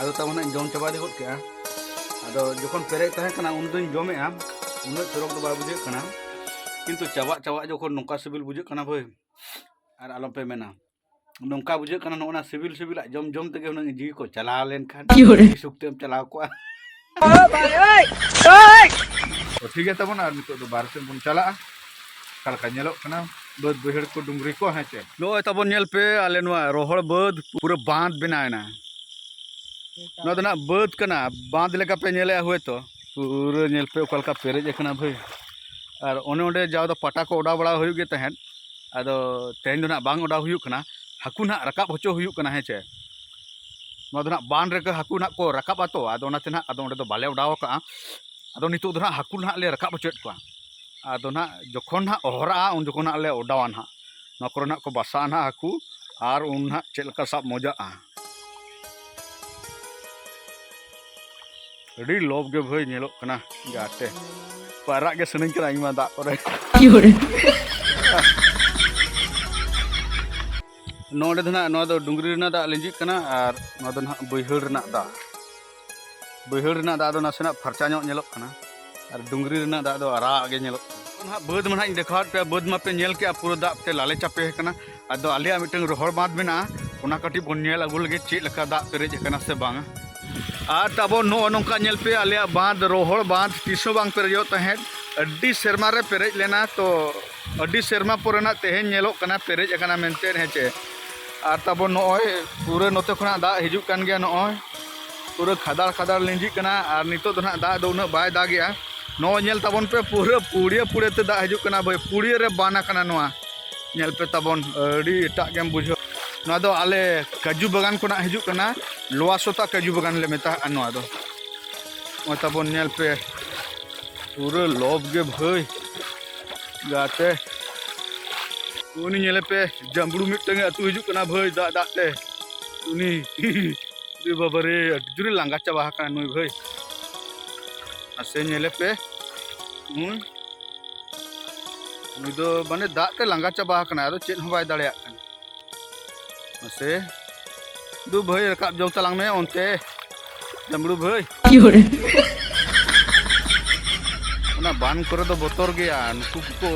ᱟᱫᱚ ᱛᱟᱵᱚᱱ ᱱᱟᱜ ᱤᱧ ᱡᱚᱢ ᱪᱟᱵᱟ ᱤᱫᱤ ᱜᱚᱫ ᱠᱮᱜᱼᱟ᱾ ᱟᱫᱚ ᱡᱚᱠᱷᱚᱱ ᱯᱮᱨᱮᱡ ᱛᱟᱦᱮᱸ ᱠᱟᱱᱟ ᱩᱱ ᱫᱚᱧ ᱡᱚᱢᱮᱜᱼᱟ, ᱩᱱᱟᱹᱜ ᱪᱚᱨᱚᱠ ᱫᱚ ᱵᱟᱭ ᱵᱩᱡᱷᱟᱹᱜ ᱠᱟᱱᱟ, ᱠᱤᱱᱛᱩ ᱪᱟᱵᱟᱜ ᱪᱟᱵᱟᱜ ᱡᱚᱠᱷᱚᱱ ᱱᱚᱝᱠᱟ ᱥᱤᱵᱤᱞ ᱵᱩᱡᱷᱟᱹᱜ ᱠᱟᱱᱟ ᱵᱷᱟᱹᱭ, ᱟᱨ ᱟᱞᱚᱯᱮ ᱢᱮᱱᱟ᱾ ᱱᱚᱝᱠᱟ ᱵᱩᱡᱷᱟᱹᱜ ᱠᱟᱱᱟ, ᱱᱚᱜᱼᱚ ᱱᱟ ᱥᱤᱵᱤᱞ ᱥᱤᱵᱤᱞᱟᱜ ᱡᱚᱢ ᱡᱚᱢ ᱛᱮᱜᱮ ᱦᱩᱱᱟᱹᱝ ᱡᱤᱣᱤ ᱠᱚ ᱪᱟᱞᱟᱣ ᱞᱮᱱᱠᱷᱟᱱ ᱟᱹᱰᱤ ᱥᱩᱠ ᱛᱮᱢ ᱪᱟᱞᱟᱣ ᱠᱚᱜᱼᱟ᱾ ᱛᱚ ᱴᱷᱤᱠ ᱜᱮᱭᱟ ᱛᱟᱵᱚᱱ, ᱟᱨ ᱱᱤᱛᱚᱜ ᱫᱚ ᱵᱟᱨᱦᱮ ᱥᱮᱫ ᱵᱚᱱ ᱪᱟᱞᱟᱜᱼᱟ᱾ ᱚᱠᱟ ᱞᱮᱠᱟ ᱧᱮᱞᱚᱜ ᱠᱟᱱᱟ ᱵᱟᱹᱫᱽ ᱵᱟᱹᱭᱦᱟᱹᱲ ᱠᱚ ᱰᱩᱝᱨᱤ ᱠᱚ, ᱦᱮᱸ ᱪᱮ? ᱱᱚᱜᱼᱚᱭ ᱛᱟᱵᱚᱱ ᱧᱮᱞ ᱯᱮ, ᱟᱞᱮ ᱱᱚᱣᱟ ᱨᱚᱦᱚᱲ ᱵᱟᱹᱫᱽ ᱯᱩᱨᱟᱹ ᱵᱟᱸᱫᱽ ᱵᱮᱱᱟᱣ ᱮᱱᱟ᱾ ᱱᱚᱣᱟ ᱫᱚ ᱱᱟᱜ ᱵᱟᱹᱫᱽ ᱠᱟᱱᱟ, ᱵᱟᱸᱫᱽ ᱞᱮᱠᱟ ᱯᱮ ᱧᱮᱞᱮᱜᱼᱟ ᱦᱳᱭᱛᱳ, ᱯᱩᱨᱟᱹ ᱧᱮᱞ ᱯᱮ ᱚᱠᱟ ᱞᱮᱠᱟ ᱯᱮᱨᱮᱡ ᱟᱠᱟᱱᱟ ᱵᱷᱟᱹᱭ᱾ ᱟᱨ ᱚᱱᱮ ᱚᱸᱰᱮ ᱡᱟᱣ ᱫᱚ ᱯᱟᱴᱟ ᱠᱚ ᱚᱰᱟᱣ ᱵᱟᱲᱟ ᱦᱩᱭᱩᱜ ᱜᱮ ᱛᱟᱦᱮᱸᱫ, ᱟᱫᱚ ᱛᱮᱦᱮᱧ ᱫᱚ ᱱᱟᱜ ᱵᱟᱝ ᱚᱰᱟᱣ ᱦᱩᱭᱩᱜ ᱠᱟᱱᱟ, ᱦᱟᱹᱠᱩ ᱱᱟᱜ ᱨᱟᱠᱟᱵ ᱦᱚᱪᱚ ᱦᱩᱭᱩᱜ ᱠᱟᱱᱟ, ᱦᱮᱸ ᱪᱮ? ᱱᱚᱣᱟ ᱫᱚ ᱱᱟᱜ ᱵᱟᱱ ᱨᱮᱜᱮ ᱦᱟᱹᱠᱩ ᱱᱟᱜ ᱠᱚ ᱨᱟᱠᱟᱵ ᱟᱛᱚ, ᱟᱫᱚ ᱚᱱᱟᱛᱮ ᱱᱟᱜ ᱟᱫᱚ ᱚᱸᱰᱮ ᱫᱚ ᱵᱟᱞᱮ ᱚᱰᱟᱣ ᱟᱠᱟᱜᱼᱟ᱾ ᱟᱫᱚ ᱱᱤᱛᱚᱜ ᱫᱚ ᱱᱟᱜ ᱦᱟᱹᱠᱩ ᱱᱟᱜ ᱞᱮ ᱨᱟᱠᱟᱵ ᱦᱚᱪᱚᱭᱮᱫ ᱠᱚᱣᱟ᱾ ᱟᱫᱚ ᱱᱟᱜ ᱡᱚᱠᱷᱚᱱ ᱱᱟᱜ ᱚᱦᱚᱨᱟᱜᱼᱟ, ᱩᱱ ᱡᱚᱠᱷᱚᱱ ᱱᱟᱜ ᱞᱮ ᱚᱰᱟᱣᱟ ᱱᱟᱜ᱾ ᱱᱚᱣᱟ ᱠᱚᱨᱮ ᱱᱟᱜ ᱠᱚ ᱵᱟᱥᱟᱜᱼᱟ ᱱᱟᱜ ᱦᱟᱹᱠᱩ, ᱟᱨ ᱩᱱ ᱱᱟᱜ ᱪᱮᱫ ᱞᱮᱠᱟ ᱥᱟᱵ ᱢᱚᱡᱟᱜᱼᱟ᱾ ᱟᱹᱰᱤ ᱞᱚᱵᱽ ᱜᱮ ᱵᱷᱟᱹᱭ ᱧᱮᱞᱚᱜ ᱠᱟᱱᱟ, ᱜᱟᱛᱮ᱾ ᱯᱟᱭᱨᱟᱜ ᱜᱮ ᱥᱟᱱᱟᱧ ᱠᱟᱱᱟ ᱤᱧ ᱢᱟ ᱫᱟᱜ ᱠᱚᱨᱮ᱾ ᱱᱚᱰᱮ ᱫᱚ ᱱᱟᱜ, ᱱᱚᱣᱟ ᱫᱚ ᱰᱩᱝᱨᱤ ᱨᱮᱱᱟᱜ ᱫᱟᱜ ᱞᱤᱸᱡᱤᱜ ᱠᱟᱱᱟ, ᱟᱨ ᱱᱚᱣᱟ ᱫᱚ ᱱᱟᱜ ᱵᱟᱹᱭᱦᱟᱹᱲ ᱨᱮᱱᱟᱜ ᱫᱟᱜ᱾ ᱵᱟᱹᱭᱦᱟᱹᱲ ᱨᱮᱱᱟᱜ ᱫᱟᱜ ᱫᱚ ᱱᱟᱥᱮᱱᱟᱜ ᱯᱷᱟᱨᱪᱟ ᱧᱚᱜ ᱧᱮᱞᱚᱜ ᱠᱟᱱᱟ, ᱟᱨ ᱰᱩᱝᱨᱤ ᱨᱮᱱᱟᱜ ᱫᱟᱜ ᱫᱚ ᱟᱨᱟᱜ ᱜᱮ ᱧᱮᱞᱚᱜ ᱠᱟᱱᱟ᱾ ᱱᱟᱦᱟᱜ ᱵᱟᱹᱫᱽ ᱢᱟ ᱱᱟᱦᱟᱜ ᱤᱧ ᱫᱮᱠᱷᱟᱣᱟᱫ ᱯᱮᱭᱟ, ᱵᱟᱹᱫᱽ ᱢᱟᱯᱮ ᱧᱮᱞ ᱠᱮᱜᱼᱟ, ᱯᱩᱨᱟᱹ ᱫᱟᱜ ᱛᱮ ᱞᱟᱞᱮ ᱪᱟᱯᱮ ᱟᱠᱟᱱᱟ᱾ ᱟᱫᱚ ᱟᱞᱮᱭᱟᱜ ᱢᱤᱫᱴᱟᱝ ᱨᱚᱦᱚᱲ ᱵᱟᱸᱫᱽ ᱢᱮᱱᱟᱜᱼᱟ, ᱚᱱᱟ ᱠᱟᱹᱴᱤᱡ ᱵᱚᱱ ᱧᱮᱞ ᱟᱹᱜᱩ ᱞᱮᱜᱮ ᱪᱮᱫ ᱞᱮᱠᱟ ᱫᱟᱜ ᱯᱮᱨᱮᱡ ᱟᱠᱟᱱᱟ ᱥᱮ ᱵᱟᱝᱟ᱾ ᱟᱨ ᱛᱟᱵᱚᱱ ᱱᱚᱜᱼᱚ ᱱᱚᱝᱠᱟ ᱧᱮᱞ ᱯᱮ, ᱟᱞᱮᱭᱟᱜ ᱵᱟᱸᱫᱽ, ᱨᱚᱦᱚᱲ ᱵᱟᱸᱫᱽ, ᱛᱤᱥ ᱦᱚᱸ ᱵᱟᱝ ᱯᱮᱨᱮᱡᱚᱜ ᱛᱟᱦᱮᱸᱫ, ᱟᱹᱰᱤ ᱥᱮᱨᱢᱟ ᱨᱮ ᱯᱮᱨᱮᱡ ᱞᱮᱱᱟ᱾ ᱛᱚ ᱟᱹᱰᱤ ᱥᱮᱨᱢᱟ ᱯᱚᱨᱮ ᱱᱟᱜ ᱛᱮᱦᱮᱧ ᱧᱮᱞᱚᱜ ᱠᱟᱱᱟ ᱯᱮᱨᱮᱡ ᱟᱠᱟᱱᱟ ᱢᱮᱱᱛᱮ, ᱦᱮᱸ ᱪᱮ? ᱟᱨ ᱛᱟᱵᱚᱱ ᱱᱚᱜᱼᱚᱭ ᱯᱩᱨᱟᱹ ᱱᱚᱛᱮ ᱠᱷᱚᱱᱟᱜ ᱫᱟᱜ ᱦᱤᱡᱩᱜ ᱠᱟᱱ ᱜᱮᱭᱟ, ᱱᱚᱜᱼᱚᱭ ᱯᱩᱨᱟᱹ ᱠᱷᱟᱫᱟᱲ ᱠᱷᱟᱫᱟᱲ ᱞᱤᱸᱡᱤᱜ ᱠᱟᱱᱟ᱾ ᱟᱨ ᱱᱤᱛᱚᱜ ᱫᱚ ᱱᱟᱜ ᱫᱟᱜ ᱫᱚ ᱩᱱᱟᱹᱜ ᱵᱟᱭ ᱫᱟᱜᱮᱜᱼᱟ᱾ ᱱᱚᱜᱼᱚᱭ ᱧᱮᱞ ᱛᱟᱵᱚᱱ ᱯᱮ, ᱯᱩᱨᱟᱹ ᱯᱩᱲᱭᱟᱹ ᱯᱩᱲᱭᱟᱹ ᱛᱮ ᱫᱟᱜ ᱦᱤᱡᱩᱜ ᱠᱟᱱᱟ ᱵᱷᱟᱹᱭ, ᱯᱩᱲᱭᱟᱹ ᱨᱮ ᱵᱟᱱ ᱟᱠᱟᱱᱟ ᱱᱚᱣᱟ᱾ ᱧᱮᱞ ᱯᱮ ᱛᱟᱵᱚᱱ, ᱟᱹᱰᱤ ᱮᱴᱟᱜ ᱜᱮᱢ ᱵᱩᱡᱷᱟᱹᱣ᱾ ᱱᱚᱣᱟ ᱫᱚ ᱟᱞᱮ ᱠᱟᱡᱩ ᱵᱟᱜᱟᱱ ᱠᱷᱚᱱᱟᱜ ᱦᱤᱡᱩᱜ ᱠᱟᱱᱟ, ᱞᱚᱣᱟᱥᱚᱛᱟ ᱠᱟᱡᱩ ᱵᱟᱜᱟᱱ ᱞᱮ ᱢᱮᱛᱟᱜᱼᱟ ᱱᱚᱣᱟ ᱫᱚ᱾ ᱱᱚᱜᱼᱚᱭ ᱛᱟᱵᱚᱱ ᱧᱮᱞ ᱯᱮ, ᱯᱩᱨᱟᱹ ᱞᱚᱵᱽ ᱜᱮ ᱵᱷᱟᱹᱭ, ᱜᱟᱛᱮ᱾ ᱩᱱᱤ ᱧᱮᱞᱮ ᱯᱮ, ᱡᱟᱢᱵᱽᱲᱩ ᱢᱤᱫᱴᱟᱝ ᱮ ᱟᱹᱛᱩ ᱦᱤᱡᱩᱜ ᱠᱟᱱᱟ ᱵᱷᱟᱹᱭ, ᱫᱟᱜ ᱫᱟᱜ ᱛᱮ᱾ ᱩᱱᱤ ᱨᱮ ᱵᱟᱵᱟ ᱨᱮ, ᱟᱹᱰᱤ ᱡᱳᱨᱮ ᱞᱟᱸᱜᱟ ᱪᱟᱵᱟ ᱟᱠᱟᱱᱟ ᱱᱩᱭ ᱵᱷᱟᱹᱭ᱾ ᱟᱥᱮ ᱧᱮᱞᱮ ᱯᱮ, ᱱᱩᱭ, ᱱᱩᱭ ᱫᱚ ᱢᱟᱱᱮ ᱫᱟᱜ ᱛᱮ ᱞᱟᱸᱜᱟ ᱪᱟᱵᱟ ᱟᱠᱟᱱᱟ, ᱟᱫᱚ ᱪᱮᱫ ᱦᱚᱸ ᱵᱟᱭ ᱫᱟᱲᱮᱭᱟᱜ ᱠᱟᱱᱟ᱾ ᱢᱟᱥᱮ, ᱫᱩ ᱵᱷᱟᱹᱭ, ᱨᱟᱠᱟᱵ ᱡᱚᱝ ᱛᱟᱞᱟᱝ ᱢᱮ ᱚᱱᱛᱮ, ᱡᱟᱢᱵᱽᱲᱩ ᱵᱷᱟᱹᱭ᱾ ᱠᱤ ᱦᱚᱲ? ᱚᱱᱟ ᱵᱟᱱ ᱠᱚᱨᱮ ᱫᱚ ᱵᱚᱛᱚᱨ ᱜᱮᱭᱟ, ᱱᱩᱠᱩ ᱠᱚᱠᱚ,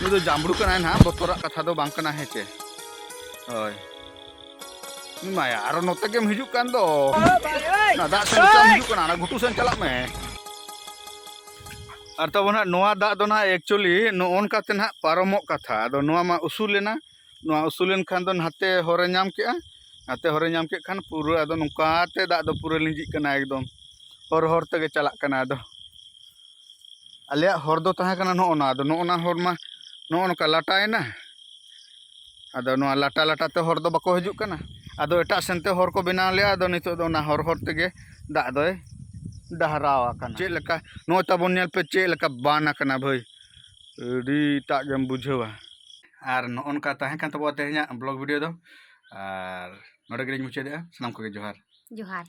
ᱱᱩᱭ ᱫᱚ ᱡᱟᱢᱵᱽᱲᱩ ᱠᱟᱱᱟᱭ ᱱᱟᱦᱟᱜ, ᱵᱚᱛᱚᱨᱟᱜ ᱠᱟᱛᱷᱟ ᱫᱚ ᱵᱟᱝ ᱠᱟᱱᱟ, ᱦᱮᱸ ᱪᱮ? ᱦᱳᱭ᱾ ᱢᱟᱭᱟ, ᱟᱨᱚ ᱱᱚᱛᱮ ᱜᱮᱢ ᱦᱤᱡᱩᱜ ᱠᱟᱱ ᱫᱚ᱾ ᱚᱱᱟ ᱫᱟᱜ ᱥᱮᱱ ᱪᱮᱫᱟᱜ ᱮᱢ ᱦᱤᱡᱩᱜ ᱠᱟᱱᱟ? ᱚᱱᱟ ᱜᱷᱩᱴᱩ ᱥᱮᱱ ᱪᱟᱞᱟᱜ ᱢᱮ᱾ ᱟᱨ ᱛᱟᱵᱚᱱ ᱦᱟᱸᱜ ᱱᱚᱣᱟ ᱫᱟᱜ ᱫᱚ ᱱᱟᱦᱟᱜ actually ᱱᱚᱜᱼᱚ ᱱᱚᱝᱠᱟ ᱛᱮ ᱱᱟᱦᱟᱜ ᱯᱟᱨᱚᱢᱚᱜ ᱠᱟᱛᱷᱟ᱾ ᱟᱫᱚ ᱱᱚᱣᱟ ᱢᱟ ᱩᱥᱩᱞ ᱮᱱᱟ, ᱱᱚᱣᱟ ᱩᱥᱩᱞ ᱮᱱ ᱠᱷᱟᱱ ᱫᱚ ᱱᱟᱛᱮ ᱦᱚᱨᱮ ᱧᱟᱢ ᱠᱮᱜᱼᱟ, ᱱᱟᱛᱮ ᱦᱚᱨᱮ ᱧᱟᱢ ᱠᱮᱫ ᱠᱷᱟᱱ ᱯᱩᱨᱟᱹ ᱟᱫᱚ ᱱᱚᱝᱠᱟ ᱛᱮ ᱫᱟᱜ ᱫᱚ ᱯᱩᱨᱟᱹ ᱞᱤᱸᱡᱤᱜ ᱠᱟᱱᱟ ᱮᱠᱫᱚᱢ, ᱦᱚᱨ ᱦᱚᱨ ᱛᱮᱜᱮ ᱪᱟᱞᱟᱜ ᱠᱟᱱᱟ᱾ ᱟᱫᱚ ᱟᱞᱮᱭᱟᱜ ᱦᱚᱨ ᱫᱚ ᱛᱟᱦᱮᱸ ᱠᱟᱱᱟ ᱱᱚᱜᱼᱚ ᱱᱟ, ᱟᱫᱚ ᱱᱚᱜᱼᱚ ᱱᱟ ᱦᱚᱨ ᱢᱟ ᱱᱚᱜᱼᱚ ᱱᱚᱝᱠᱟ ᱞᱟᱴᱟᱭᱮᱱᱟ᱾ ᱟᱫᱚ ᱱᱚᱣᱟ ᱞᱟᱴᱟ ᱞᱟᱴᱟ ᱛᱮ ᱦᱚᱲ ᱫᱚ ᱵᱟᱠᱚ ᱦᱤᱡᱩᱜ ᱠᱟᱱᱟ᱾ ᱟᱫᱚ ᱮᱴᱟᱜ ᱥᱮᱱ ᱛᱮ ᱦᱚᱨ ᱠᱚ ᱵᱮᱱᱟᱣ ᱞᱮᱜᱼᱟ᱾ ᱟᱫᱚ ᱱᱤᱛᱚᱜ ᱫᱚ ᱚᱱᱟ ᱦᱚᱨ ᱦᱚᱨ ᱛᱮᱜᱮ ᱫᱟᱜ ᱫᱚᱭ ᱰᱟᱦᱨᱟᱣ ᱟᱠᱟᱱᱟ᱾ ᱪᱮᱫ ᱞᱮᱠᱟ ᱱᱚᱜᱼᱚᱭ ᱛᱟᱵᱚᱱ ᱧᱮᱞ ᱯᱮ, ᱪᱮᱫ ᱞᱮᱠᱟ ᱵᱟᱱ ᱟᱠᱟᱱᱟ ᱵᱷᱟᱹᱭ, ᱟᱹᱰᱤ ᱮᱴᱟᱜ ᱜᱮᱢ ᱵᱩᱡᱷᱟᱹᱣᱟ᱾ ᱟᱨ ᱱᱚᱜᱼᱚ ᱱᱚᱝᱠᱟ ᱛᱟᱦᱮᱸ ᱠᱟᱱ ᱛᱟᱵᱚᱱᱟ ᱛᱮᱦᱮᱧᱟᱜ vlog video ᱫᱚ, ᱟᱨ ᱱᱚᱰᱮ ᱜᱮᱞᱤᱧ ᱢᱩᱪᱟᱹᱫᱮᱜᱼᱟ᱾ ᱥᱟᱱᱟᱢ ᱠᱚᱜᱮ ᱡᱚᱦᱟᱨ᱾ ᱡᱚᱦᱟᱨ᱾